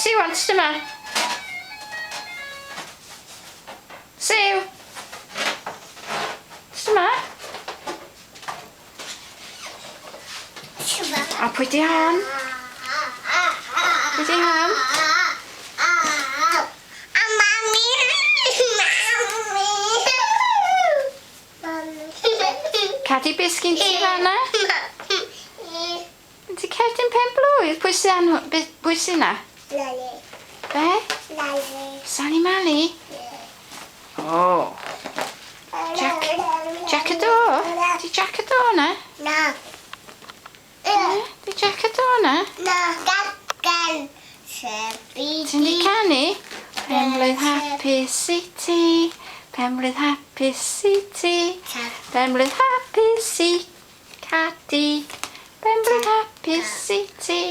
Siwan, tyd yma. Siw! Tyd yma. A pwy di hon? Pwy di hon? A mami! Mami! Cadi, beth sgyn ti fanna? Yn ti cerdyn pen blwydd? Pwy sy anw... be- Pwy sy na? Lali. Be? Lali. Sally Mally? O. Jack... Jack y do? Di Jack y do na? Na. Eh? Di Jack y do na? Na. Gagan. Sebi. Ti'n di canu? Penblwydd hapus i ti. Penblwydd hapus i ti. Penblwydd hapus i Cadi. Penblwydd hapus i ti.